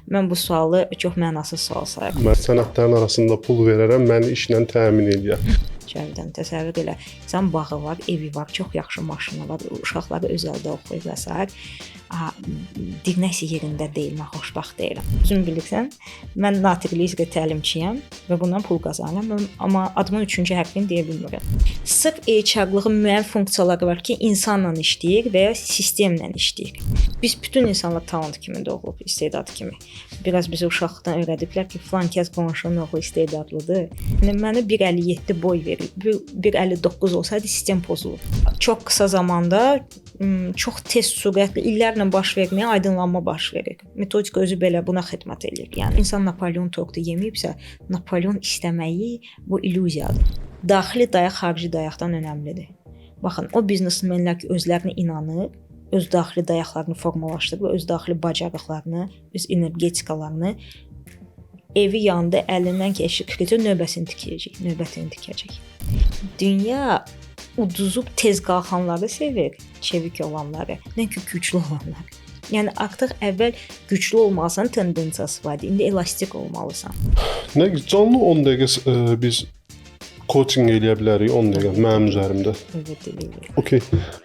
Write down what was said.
Mən bu sualı çox mənasız sual sayıram. Mən sənədlərin arasında pul verərəm, məni işlə təmin eləyər. Cəvdən təsəvvür elə. İnsan bağı var, evi var, çox yaxşı maşını var, uşaqları özəldə oxuyur və sair. Deyir, nəsə yerində deyil, mən xoşbəxt deyiləm. Özün bilirsən, mən natiqlik üzrə təlimçiyəm və bundan pul qazanıram, amma adımın üçüncü hərfini deyə bilmirəm. Sırf HR-lığın müəyyən funksiyaları var ki, insanla işləyir və ya sistemlə işləyir. Biz bütün insanlar talant kimi doğulub, istedad kimi. Biraz bizə uşaqlıqdan öyrədiblər ki, filan kəs qonşunun oğlu istedadlıdır. Yəni mənə 1.57 boy verir. 1.59 olsaydı sistem pozulur. Çox qısa zamanda çox tez sürətlə illərlə baş verməyən aydınlanma baş verir. Metodika özü belə buna xidmət eləyir. Yəni insan Napoleon tortu yeməyibsə, Napoleon istəməyi bu illüziyadır. Daxili dayaq xarici dayaqdan önəmlidir. Baxın, o biznesmenlər ki, özlərinə inanır, öz daxili dayaqlarını formalaşdırır və öz daxili bacarıqlarını, öz energetikalarını evi yanında əlindən keçir, kreditor növbəsini tikəcək, növbətini tikəcək. Dünya uduzub tez qalxanları sevir, çevik olanları, nəinki güclü olanları. Yəni artıq əvvəl güclü olmalısan tendensiyası var idi. İndi elastik olmalısan. Nə canlı 10 dəqiqə biz coaching eləyə bilərik 10 dəqiqə mənim üzərimdə. Evet, eləyirik. Okay.